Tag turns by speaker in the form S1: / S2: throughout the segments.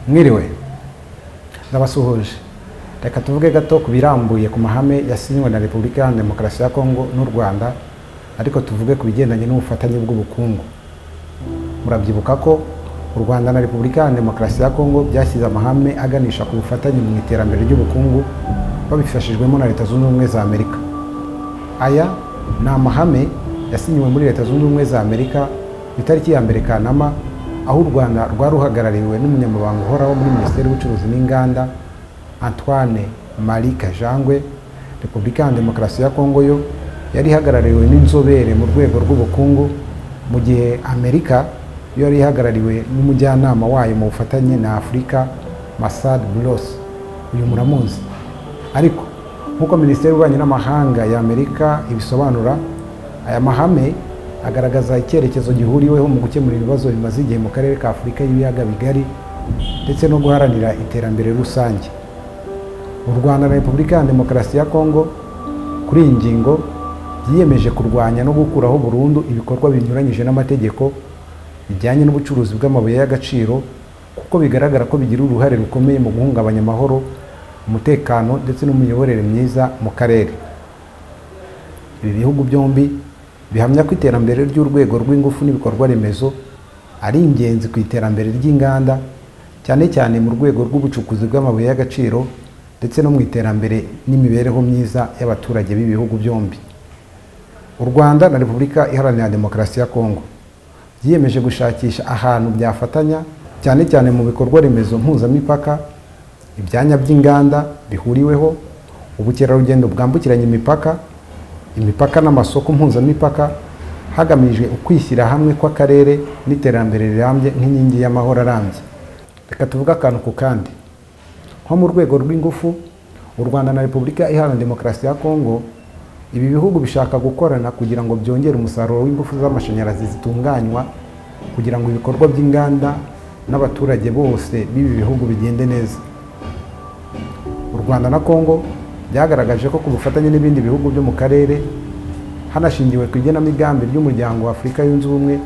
S1: Mwiriwe, ndabasuhuje. Reka tuvuge gato ku birambuye ku mahame yasinywe na Repubulika Iharanira Demokarasi ya Kongo n'u Rwanda, ariko tuvuge ku bigendanye n'ubufatanye bw'ubukungu. Murabyibuka ko u Rwanda na Repubulika Iharanira Demokarasi ya Kongo byashyize amahame aganisha ku bufatanye mu iterambere ry'ubukungu babifashijwemo na Leta Zunze Ubumwe za Amerika. Aya ni amahame yasinyiwe muri Leta Zunze Ubumwe za Amerika ku itariki ya 1 Kanama, aho u Rwanda rwaruhagarariwe n'umunyamabanga uhoraho muri Minisiteri y'Ubucuruzi n'Inganda Antoine Marie Kajangwe. Repubulika ya Demokarasi ya Kongo yo yari ihagarariwe n'inzobere mu rwego rw'ubukungu, mu gihe Amerika yo yari ihagarariwe n'umujyanama wayo mu bufatanye na Afurika Massad Boulos. Uyu muramuzi. Ariko nk'uko Minisiteri y'Ububanyi n'Amahanga ya Amerika ibisobanura, aya mahame agaragaza icyerekezo gihuriweho mu gukemura ibibazo bimaze igihe mu karere ka Afurika y'ibiyaga bigari ndetse no guharanira iterambere rusange. U Rwanda na Repubulika ya Demokarasi ya Kongo kuri iyi ngingo byiyemeje kurwanya no gukuraho burundu ibikorwa binyuranyije n'amategeko bijyanye n'ubucuruzi bw'amabuye y'agaciro, kuko bigaragara ko bigira uruhare rukomeye mu guhungabanya amahoro, umutekano ndetse n'imiyoborere myiza mu karere. Ibi bihugu byombi bihamya ko iterambere ry'urwego rw'ingufu n'ibikorwa remezo ari ingenzi ku iterambere ry'inganda, cyane cyane mu rwego rw'ubucukuzi bw'amabuye y'agaciro ndetse no mu iterambere n'imibereho myiza y'abaturage b'ibihugu byombi. U Rwanda na Repubulika Iharanira Demokarasi ya Kongo byiyemeje gushakisha ahantu byafatanya, cyane cyane mu bikorwa remezo mpuzamipaka, ibyanya by'inganda bihuriweho, ubukerarugendo bwambukiranya imipaka, imipaka n'amasoko mpuzamipaka, hagamijwe ukwishyira hamwe kw'akarere n'iterambere rirambye nk'inkingi y'amahoro arambye. Reka tuvuge akantu ku kandi. Nko mu rwego rw'ingufu, u Rwanda na Repubulika Iharanira Demokarasi ya Kongo, ibi bihugu bishaka gukorana kugira ngo byongere umusaruro w'ingufu z'amashanyarazi zitunganywa, kugira ngo ibikorwa by'inganda n'abaturage bose b'ibi bihugu bigende neza. U Rwanda na Kongo byagaragaje ko ku bufatanye n'ibindi bihugu byo mu karere, hanashingiwe ku igenamigambi ry'Umuryango wa Afurika Yunze Ubumwe,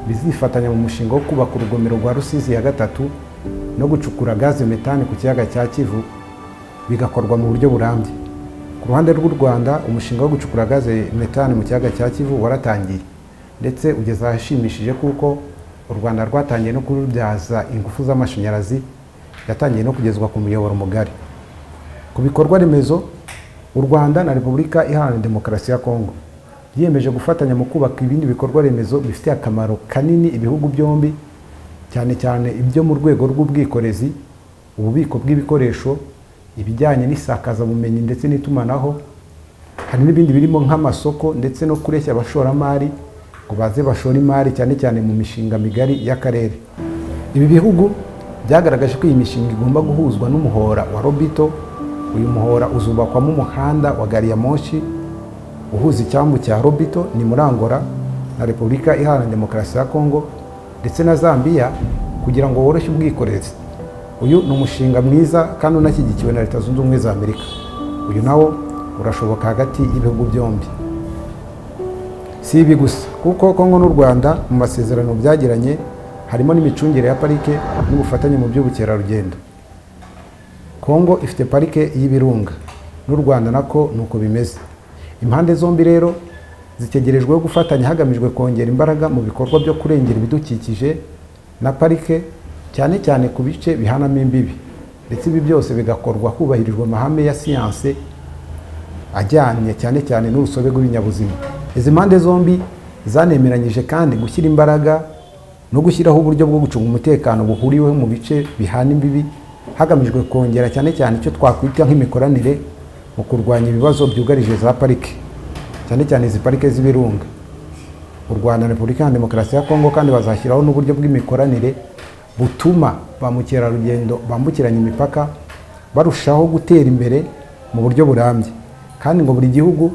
S1: bizifatanya mu mushinga wo kubaka urugomero rwa Rusizi ya 3 no gucukura gaze metane ku kiyaga cya Kivu, bigakorwa mu buryo burambye. Ku ruhande rw'u Rwanda, umushinga wo gucukura gaze metane mu kiyaga cya Kivu waratangiye ndetse ugeze ahashimishije, kuko u Rwanda rwatangiye no kurubyaza ingufu z'amashanyarazi, yatangiye no kugezwa ku muyoboro mugari. Ku bikorwa remezo, u Rwanda na Repubulika Iharanira Demokarasi ya Kongo byiyemeje gufatanya mu kubaka ibindi bikorwa remezo bifitiye akamaro kanini ibihugu byombi, cyane cyane ibyo mu rwego rw'ubwikorezi, ububiko bw'ibikoresho, ibijyanye n'isakazabumenyi ndetse n'itumanaho. Hari n'ibindi birimo nk'amasoko ndetse no kureshya abashoramari ngo baze bashore imari, cyane cyane mu mishinga migari y'akarere. Ibi bihugu byagaragaje ko iyi mishinga igomba guhuzwa n'umuhora wa Lobito. Uyu muhora uzubakwamo umuhanda wa gari ya moshi uhuza icyambu cya Lobito ni muri Angola na Repubulika Iharanira Demokarasi ya Kongo ndetse na Zambia, kugira ngo woroshye ubwikorezi. Uyu ni umushinga mwiza kandi unashyigikiwe na Leta Zunze Ubumwe za Amerika. Uyu nawo urashoboka hagati y'ibihugu byombi. Si ibi gusa, kuko Kongo n'u Rwanda mu masezerano byagiranye harimo n'imicungire ya parike n'ubufatanye mu by'ubukerarugendo. Kongo ifite parike y'ibirunga n'u Rwanda nako nuko bimeze. Impande zombi rero zitegerejweho gufatanya hagamijwe kongera imbaraga mu bikorwa byo kurengera ibidukikije na parike, cyane cyane ku bice bihanamo imbibi, ndetse ibi byose bigakorwa hubahirijwe amahame ya siyanse ajyanye cyane cyane n'urusobe rw'ibinyabuzima. Izi mpande zombi zanemeranyije kandi gushyira imbaraga no gushyiraho uburyo bwo gucunga umutekano buhuriweho mu bice bihana imbibi, hagamijwe kongera cyane cyane icyo twakwita nk'imikoranire mu kurwanya ibibazo byugarije za parike, cyane cyane izi parike z'ibirunga. U Rwanda na Repubulika ya Demokarasi ya Kongo kandi bazashyiraho n'uburyo bw'imikoranire butuma ba mukerarugendo bambukiranya imipaka barushaho gutera imbere mu buryo burambye, kandi ngo buri gihugu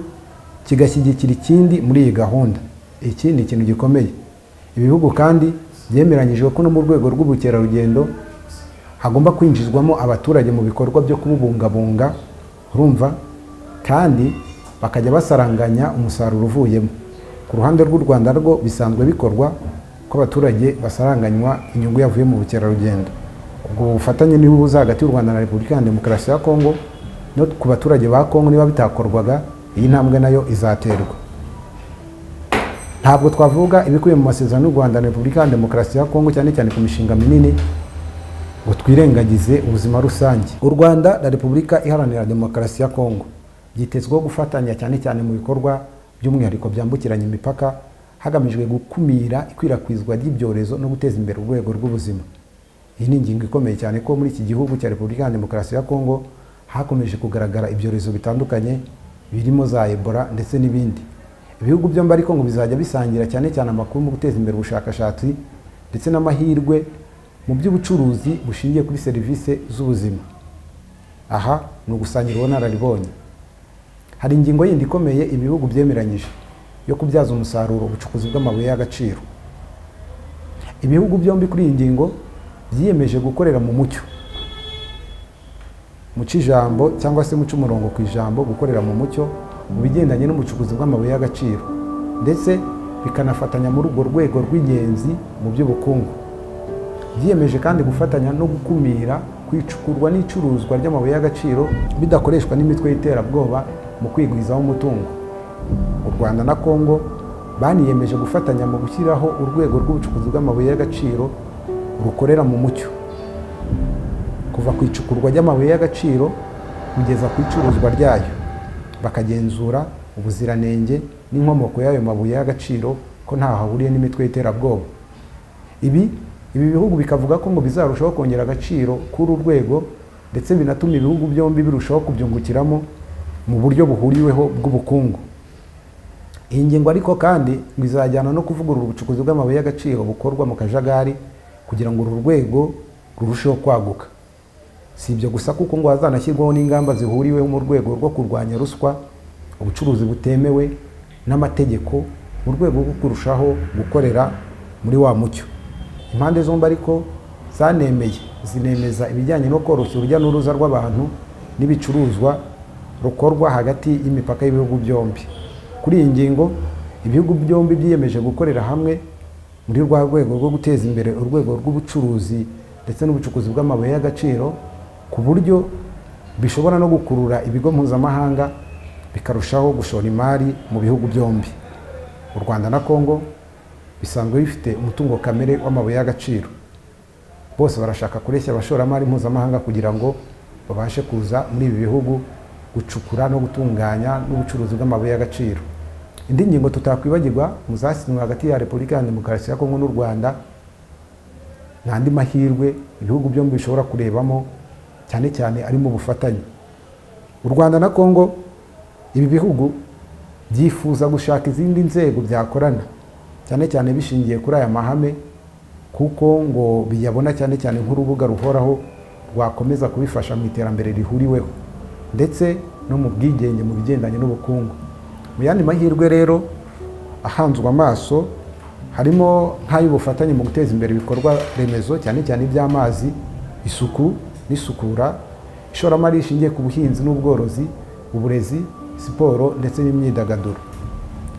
S1: kigashyigikira ikindi muri iyi gahunda. Iki ni ikintu gikomeye. Ibi bihugu kandi byemeranyijwe ko no mu rwego rw'ubukerarugendo hagomba kwinjizwamo abaturage mu bikorwa byo kububungabunga, urumva, kandi bakajya basaranganya umusaruro uvuyemo. Ku ruhande rw'u Rwanda rwo bisanzwe bikorwa ko abaturage basaranganywa inyungu yavuye mu bukerarugendo. Ubwo bufatanye niba buza hagati y'u Rwanda na Repubulika ya Demokarasi ya Kongo no ku baturage ba Kongo, niba bitakorwaga, iyi ntambwe nayo izaterwa. Ntabwo twavuga ibikubiye mu masezerano y'u Rwanda na Repubulika ya Demokarasi ya Kongo, cyane cyane ku mishinga minini, ngo twirengagize ubuzima rusange. U Rwanda na Repubulika Iharanira Demokarasi ya Kongo byitezweho gufatanya cyane cyane mu bikorwa by'umwihariko byambukiranya imipaka, hagamijwe gukumira ikwirakwizwa ry'ibyorezo no guteza imbere urwego rw'ubuzima. Iyi ni ingingo ikomeye cyane ko muri iki gihugu cya Repubulika ya Demokarasi ya Kongo hakomeje kugaragara ibyorezo bitandukanye birimo za Ebola ndetse n'ibindi. Ibihugu byombi ariko ngo bizajya bisangira cyane cyane amakuru mu guteza imbere ubushakashatsi ndetse n'amahirwe mu by'ubucuruzi bushingiye kuri serivisi z'ubuzima. Aha ni ugusangira ubunararibonye. Hari ingingo yindi ikomeye ibihugu byemeranyije yo kubyaza umusaruro ubucukuzi bw'amabuye y'agaciro. Ibihugu byombi kuri iyi ngingo byiyemeje gukorera mu mucyo, muca ijambo cyangwa se muca umurongo ku ijambo, gukorera mu mucyo mu bigendanye n'ubucukuzi bw'amabuye y'agaciro, ndetse bikanafatanya muri urwo rwego rw'ingenzi mu by'ubukungu. Byiyemeje kandi gufatanya no gukumira kwicukurwa n'icuruzwa ry'amabuye y'agaciro bidakoreshwa n'imitwe y'iterabwoba mu kwigwizaho umutungo. U Rwanda na Kongo baniyemeje gufatanya mu gushyiraho urwego rw'ubucukuzi bw'amabuye y'agaciro rukorera mu mucyo, kuva ku icukurwa ry'amabuye y'agaciro kugeza ku icuruzwa ryayo, bakagenzura ubuziranenge n'inkomoko y'ayo mabuye y'agaciro ko ntaho ahuriye n'imitwe y'iterabwoba. Ibi bihugu bikavuga ko ngo bizarushaho kongera agaciro kuri uru rwego, ndetse binatuma ibihugu byombi birushaho kubyungukiramo mu buryo buhuriweho bw'ubukungu. Iyi ngingo ariko kandi ngo izajyana no kuvugurura ubucukuzi bw'amabuye y'agaciro bukorwa mu kajagari kugira ngo uru rwego rurusheho kwaguka. Si ibyo gusa, kuko ngo hazanashyirwaho n'ingamba zihuriweho mu rwego rwo kurwanya ruswa, ubucuruzi butemewe n'amategeko, mu rwego rwo kurushaho gukorera muri wa mucyo. Impande zombi ariko zanemeye zinemeza ibijyanye no koroshya urujya n'uruza rw'abantu n'ibicuruzwa rukorwa hagati y'imipaka y'ibihugu byombi. Kuri iyi ngingo ibihugu byombi byiyemeje gukorera hamwe muri rwa rwego rwo guteza imbere urwego rw'ubucuruzi ndetse n'ubucukuzi bw'amabuye y'agaciro, ku buryo bishobora no gukurura ibigo mpuzamahanga bikarushaho gushora imari mu bihugu byombi. U Rwanda na Kongo bisanzwe bifite umutungo kamere w'amabuye y'agaciro. Bose barashaka kureshya abashoramari mpuzamahanga kugira ngo babashe kuza muri ibi bihugu gucukura no gutunganya n'ubucuruzi bw'amabuye y'agaciro. Indi ngingo tutakwibagirwa mu zasinywe hagati ya Repubulika ya Demokarasi ya Kongo n'u Rwanda, n'andi mahirwe ibihugu byombi bishobora kurebamo cyane cyane ari mu bufatanye. U Rwanda na Kongo, ibi bihugu byifuza gushaka izindi nzego byakorana cyane cyane bishingiye kuri aya mahame, kuko ngo biyabona cyane cyane nk'urubuga ruhoraho rwakomeza kubifasha mu iterambere rihuriweho ndetse no mu bwigenge mu bigendanye n'ubukungu. Mu yandi mahirwe rero ahanzwe amaso harimo nk'ay'ubufatanye mu guteza imbere ibikorwa remezo cyane cyane iby'amazi, isuku n'isukura, ishoramari rishingiye ku buhinzi n'ubworozi, uburezi, siporo ndetse n'imyidagaduro.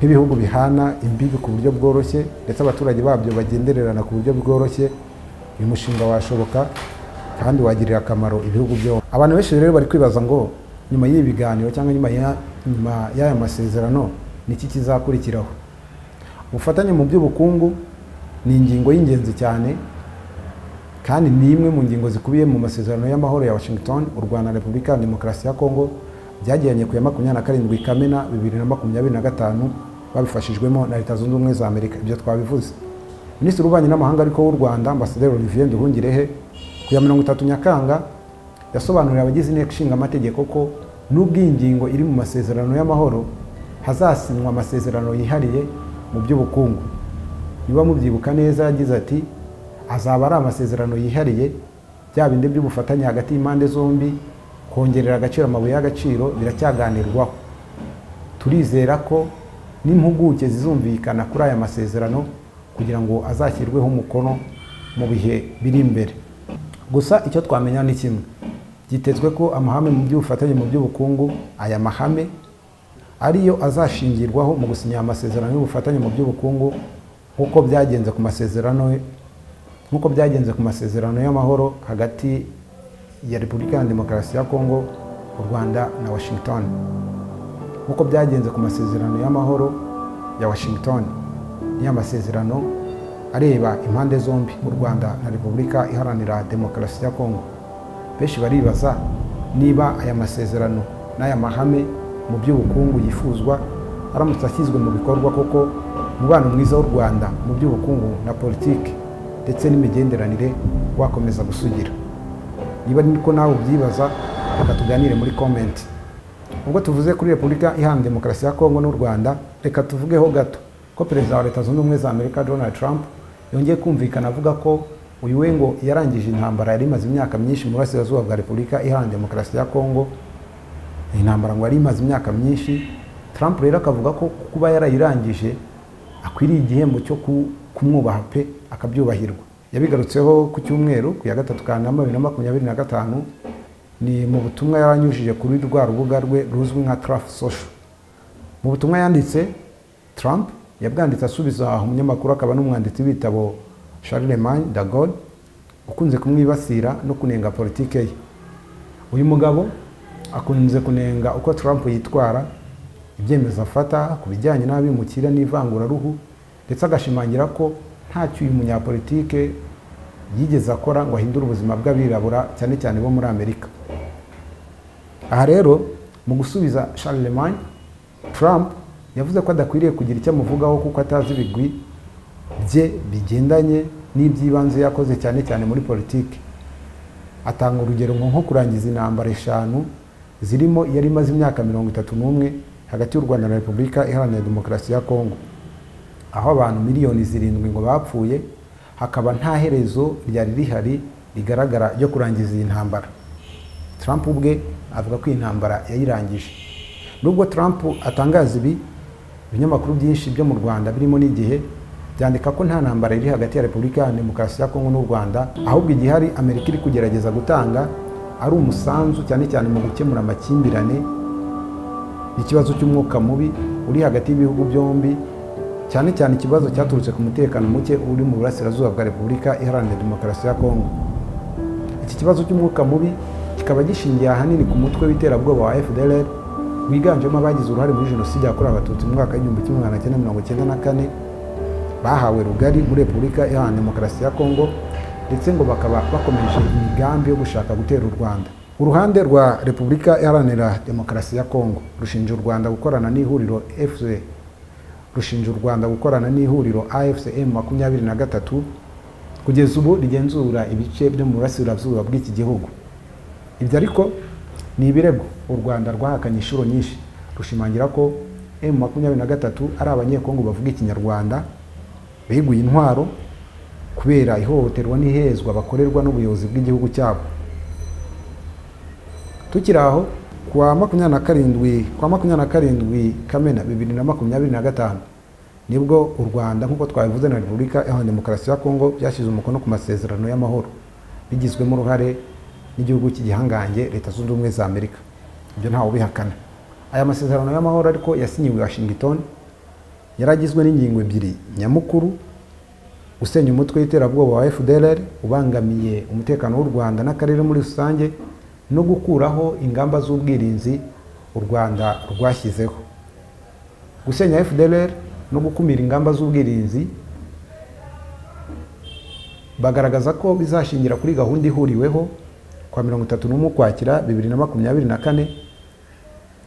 S1: Nk'ibihugu bihana imbibi ku buryo bworoshye ndetse abaturage babyo bagendererana ku buryo bworoshye, uyu mushinga washoboka kandi wagirira akamaro ibihugu byombi. Abantu benshi rero bari kwibaza ngo nyuma y'ibi biganiro cyangwa nyuma y'aya masezerano niki kizakurikiraho. Ubufatanye mu by'ubukungu ni ingingo y'ingenzi cyane kandi ni imwe mu ngingo zikubiye mu masezerano y'amahoro ya Washington u Rwanda na Repubulika ya Demokarasi ya Kongo byagiranye ku ya 27 Kamena 2025 babifashijwemo na Leta Zunze Ubumwe za Amerika. Ibyo twabivuze. Minisitiri w'Ububanyi n'Amahanga ariko w'u Rwanda Ambasaderi Olivier Nduhungirehe ku ya 30 Nyakanga yasobanuriye abagize inteko ishinga amategeko ko nubwo iyi ngingo iri mu masezerano y'amahoro hazasinywa amasezerano yihariye mu by'ubukungu. Niba mubyibuka neza yagize ati azaba ari amasezerano yihariye, bya bindi by'ubufatanye hagati y'impande zombi, kongerera agaciro amabuye y'agaciro biracyaganirwaho. Turizera ko n'impuguke zizumvikana kuri aya masezerano kugira ngo azashyirweho umukono mu bihe biri imbere. Gusa icyo twamenya ni kimwe, byitezwe ko amahame mu by'ubufatanye mu by'ubukungu, aya mahame ariyo azashingirwaho mu gusinya amasezerano y'ubufatanye mu by'ubukungu nk'uko byagenze ku masezerano Nk'uko byagenze ku masezerano y'amahoro hagati ya Repubulika ya Demokarasi ya Kongo, u Rwanda na Washington. Nk'uko byagenze ku masezerano y'amahoro ya Washington, ni amasezerano areba impande zombi, u Rwanda na Repubulika Iharanira Demokarasi ya Kongo. Benshi baribaza niba aya masezerano n'aya mahame mu by'ubukungu yifuzwa aramutse ashyizwe mu bikorwa, koko umubano mwiza w'u Rwanda mu by'ubukungu na politiki ndetse n'imigenderanire wakomeza gusugira. Niba niko nawe ubyibaza, reka tuganire muri comment. Ubwo tuvuze kuri Repubulika Iharanira Demokarasi ya Kongo n'u Rwanda, reka tuvugeho gato ko Perezida wa Leta Zunze Ubumwe za Amerika Donald Trump yongeye kumvikana avuga ko uyu we ngo yarangije intambara yari imaze imyaka myinshi mu burasirazuba bwa Repubulika Iharanira Demokarasi ya Kongo. Intambara ngo yari imaze imyaka myinshi. Trump rero akavuga ko kuba yarayirangije akwiriye igihembo cyo kumwubaha pe, akabyubahirwa. Yabigarutseho ku cyumweru ku ya 3 Kanama 2025, ni mu butumwa yaranyujije kuri rwa rubuga rwe ruzwi nka Truth Social. Mu butumwa yanditse, Trump yabwanditse asubiza umunyamakuru akaba n'umwanditsi w'ibitabo Charlemagne de Gaulle, ukunze kumwibasira no kunenga politike ye. Uyu mugabo akunze kunenga uko Trump yitwara, ibyemezo afata ku bijyanye n'abimukira n'ivanguraruhu, ndetse agashimangira ko ntacyo uyu munyapolitike yigeze akora ngo ahindure ubuzima bw'abirabura, cyane cyane bo muri Amerika. Aha rero mu gusubiza Charlemagne, Trump yavuze ko adakwiriye kugira icyo amuvugaho kuko atazi ibigwi bye bigendanye n'iby'ibanze yakoze cyane cyane muri politiki. Atanga urugero nko kurangiza intambara 5 zirimo yari imaze imyaka 31 hagati y'u Rwanda na Repubulika Iharanira Demokarasi ya Kongo, aho abantu miliyoni 7 ngo bapfuye, hakaba nta herezo ryari rihari rigaragara ryo kurangiza iyi ntambara. Trump ubwe avuga ko iyi ntambara yayirangije. Nubwo Trump atangaza ibi, ibinyamakuru byinshi byo mu Rwanda birimo n'Igihe byandika ko nta ntambara iri hagati ya Repubulika ya Demokarasi ya Kongo n'u Rwanda, ahubwo igihari Amerika iri kugerageza gutanga ari umusanzu cyane cyane mu gukemura amakimbirane n'ikibazo cy'umwuka mubi uri hagati y'ibihugu byombi, cyane cyane ikibazo cyaturutse ku mutekano muke uri mu burasirazuba bwa Repubulika Iharanira Demokarasi ya Kongo. Iki kibazo cy'umwuka mubi kikaba gishingiye ahanini ku mutwe w'iterabwoba wa FDLR, wiganjemo abagize uruhare muri Jenoside yakorewe Abatutsi mu mwaka w'1994, bahawe rugari muri Repubulika Iharanira Demokarasi ya Kongo, ndetse ngo bakaba bakomeje imigambi yo gushaka gutera u Rwanda. Uruhande rwa Repubulika Iharanira Demokarasi ya Kongo rushinja u Rwanda gukorana n'ihuriro FC rushinja u Rwanda gukorana n'ihuriro AFCM 23 kugeza ubu rigenzura ibice byo mu burasirazuba bw'iki gihugu. Ibyo ariko ni ibirego u Rwanda rwahakanye inshuro nyinshi, rushimangira ko M23 ari abanyekongo bavuga Ikinyarwanda beguye intwaro kubera ihohoterwa n'ihezwa bakorerwa n'ubuyobozi bw'igihugu cyabo. Tukiri aho, kuwa 27 Kamena 2025 nibwo u Rwanda nk'uko twabivuze na Repubulika Iharanira Demokarasi ya Kongo byashyize umukono ku masezerano y'amahoro bigizwemo uruhare n'igihugu cy'igihangange Leta Zunze Ubumwe za Amerika. Ibyo ntawe ubihakana. Aya masezerano y'amahoro ariko yasinyiwe Washington yaragizwe n'ingingo 2 nyamukuru: gusenya umutwe w'iterabwoba wa FDLR ubangamiye umutekano w'u Rwanda n'akarere muri rusange, no gukuraho ingamba z'ubwirinzi u Rwanda rwashyizeho. Gusenya FDLR no gukumira ingamba z'ubwirinzi bagaragaza ko bizashingira kuri gahunda ihuriweho kwa 31 Ukwakira 2024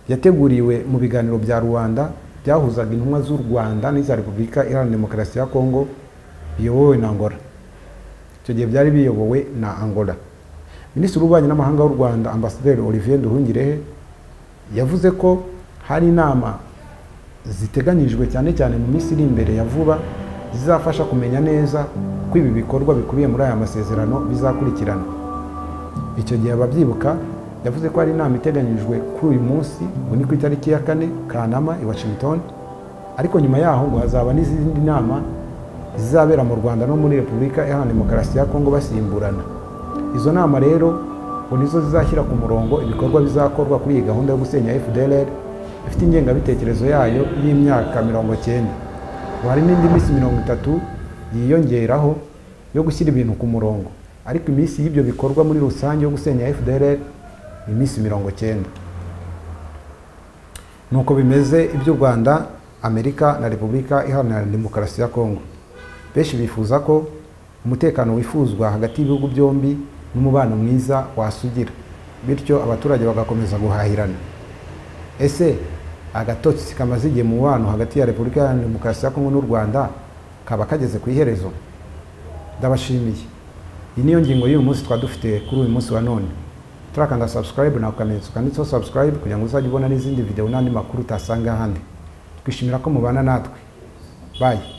S1: yateguriwe mu biganiro bya Rwanda byahuzaga intumwa z'u Rwanda n'iza Repubulika Iharanira Demokarasi ya Kongo biyobowe na Angola. Icyo gihe byari biyobowe na Angola. Minisitiri w'Ububanyi n'Amahanga w'u Rwanda Ambasaderi Olivier Nduhungirehe yavuze ko hari inama ziteganyijwe cyane cyane mu minsi iri imbere ya vuba zizafasha kumenya neza ko ibi bikorwa bikubiye muri aya masezerano bizakurikirana. Icyo gihe ababyibuka yavuze ko hari inama iteganyijwe kuri uyu munsi, ngo ni ku itariki ya 4 Kanama i Washington, ariko nyuma yaho ngo hazaba n'izindi nama zizabera mu Rwanda no muri Repubulika Iharanira Demokarasi ya Kongo basimburana. Izo nama rero ngo nizo zizashyira ku murongo ibikorwa bizakorwa kuri iyi gahunda yo gusenya FDLR ifite ingengabitekerezo yayo y'imyaka 90. Ngo hari n'indi minsi 30 yiyongeraho yo gushyira ibintu ku murongo, ariko iminsi y'ibyo bikorwa muri rusange yo gusenya FDLR ni iminsi 90. Nuko bimeze iby'u Rwanda, Amerika na Repubulika Iharanira Demokarasi ya Kongo. Benshi bifuza ko umutekano wifuzwa hagati y'ibihugu byombi n'umubano mwiza wasugira, bityo abaturage bagakomeza guhahirana. Ese agatotsi kamaze igihe mu mubano hagati ya Repubulika Iharanira Demokarasi ya Kongo n'u Rwanda kaba kageze ku iherezo? Ndabashimiye. Iyi niyo ngingo y'uyu munsi twari dufite kuri uyu munsi wa none. Turakanda subscribe na ukamenyetso kanditseho subscribe kugira ngo uzajye ubona n'izindi video n'andi makuru utasanga ahandi. Twishimira ko mubana natwe. Bye.